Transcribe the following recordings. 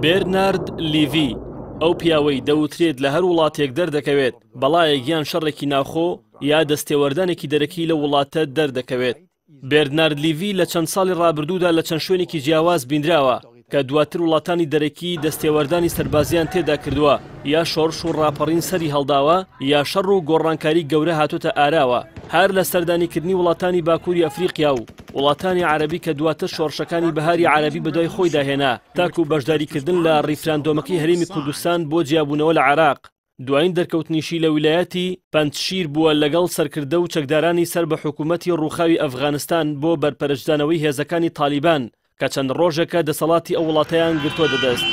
بێرنارد لیڤی، ئەو پیاوەی دەوترێت لە هەر وڵاتێک دەردەکەوێت، بەڵایەک یان شەڕێکی ناوخۆ یا دەستێوەردانێکی دەرەکی لەو وڵاتە دەردەکەوێت. بێرنارد لیڤی لە چەند ساڵی ڕابردوودا لە چەند شوێنێکی جیاواز بینراوە کە دواتر وڵاتانی دەرەکی دەستێوەردانی سەربازیان تێدا کردووە یا شۆڕش و ڕاپەڕین سەری هەڵداوە یا شەڕ و گۆڕانکاری گەورە هاتۆتە ئاراوە هەر لە سەردانیکردنی وڵاتانی باکووری ئەفریقیا و وڵاتانی عەرەبی کە دواتر شۆڕشەکانی بەهاری عەرەبی بەدوای خۆیدا هێنا تاکو بەشداریکردن لە ڕیفراندۆمەکەی هەرێمی کوردستان بۆ جیابوونەوە لە عێراق. دوایین دەرکەوتنیشی لە ویلایەتی پەنجشیر بووە لەگەڵ سەرکردە و چەکدارانی سەر بە حکوومەتی ڕووخاوی ئەفغانستان بۆ بەرپەرچدانەوەی هێزەکانی تالیبان کە چەند ڕۆژێکە دەسەڵاتی ئەو وڵاتەیان گرتووەتە دەست.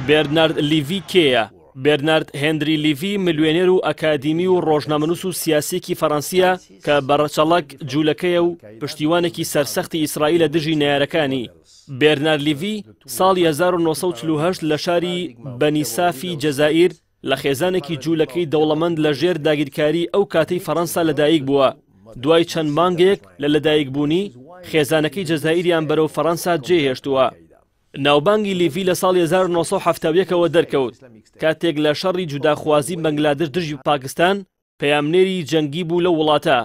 بێرنارد لیڤی کێیە؟ بێرنارد هێنری لیڤی ملیۆنێر و ئەکادیمی و ڕۆژنامەنووس و سیاسییەکی فەڕەنسییە کە بە ڕەچەڵەک جوولەکەیە و پشتیوانێکی سەرسەختی ئیسرائیلە دژی نەیارەکانی. بێرنارد لیڤی ساڵی 1948 لە شاری بەنی سافی جەزائیر لە خێزانێکی جوولەکەی دەوڵەمەند لە ژێر داگیرکاری ئەو کاتەی فەڕەنسا لەدایک بووە. دوای چەند مانگێک لە لەدایکبوونی، خێزانەکەی جەزائیریان بەرەو فەڕەنسا جێهێشتووە. ناوبانگی لیڤی لە ساڵی 1971 ەوە دەرکەوت، کاتێک لە شەڕی جوداخوازی بەنگلادش دژی پاکستان پەیامنێری جەنگی بوو لەو وڵاتە.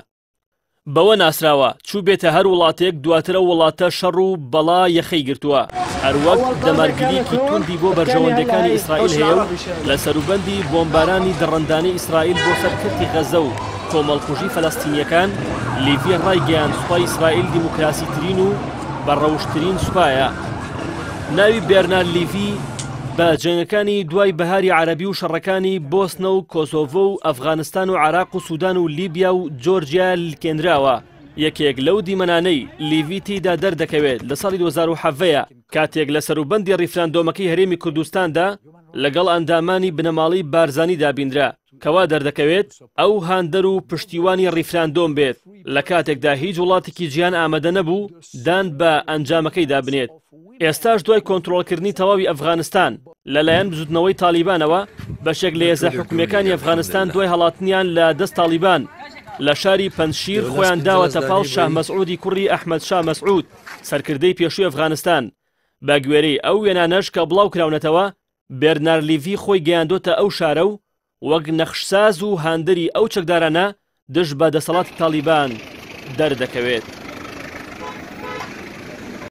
بەوە ناسراوە چووبێتە هەر وڵاتێک دواتر ئەو وڵاتە شەڕ و بەڵا یەخەی گرتووە، هەروەک دەمارگیرییەکی توندی بۆ بەرژەوەندییەکانی ئیسرائیل هەیە و لە سەروبەندی بۆمبارانی دڕندانەی ئیسرائیل بۆ سەر کەرتی غەززە و کۆمەڵکوژی فەلەستینییەکان، لیڤی ڕایگەیاند سوپای ئیسرائیل دیموکراسیترین و بە ڕەوشتترین سوپایە. ناوی بێرنارد لیڤی بە جەنگەکانی دوای بەهاری عەرەبی و شەڕەکانی بۆسنە و کۆسۆڤۆ و ئەفغانستان و عێراق و سودان و لیبیا و جۆرجیا لکێنراوە. یەکێک لەو دیمەنانەی لیڤی تێیدا دەردەکەوێت لە ساڵی 2017 کاتێک لە سەروبەندی ڕیفراندۆمەکەی هەرێمی کوردستاندا لەگەڵ ئەندامانی بنەماڵەی بارزانیدا بینرا کە وا دەردەکەوێت ئەو هاندەر و پشتیوانی ڕیفراندۆم بێت لە کاتێکدا هیچ وڵاتێکی جیهان ئامادە نەبوو دان بە ئەنجامەکەیدا بنێت. ئێستاش دوای کۆنترۆڵکردنی تەواوی ئەفغانستان لەلایەن بزوتنەوەی تاڵیبانەوە، بەشێک لە هێزە حکومییەکانی ئەفغانستان دوای هەڵاتنیان لە دەست تاڵیبان لە شاری پەنجشیر خۆیان داوەتە پاڵ شاه مەسعودی کوڕی ئەحمەد شا مەسعود سەرکردەی پێشووی ئەفغانستان. بەگوێرەی ئەو وێنانەش کە بڵاوکراونەتەوە، بێرنار لیڤی خۆی گەیاندۆتە ئەو شارە و وەک نەخشساز و هاندەری ئەو چەکدارانە دژ بە دەسەڵاتی تاڵیبان دەردەکەوێت.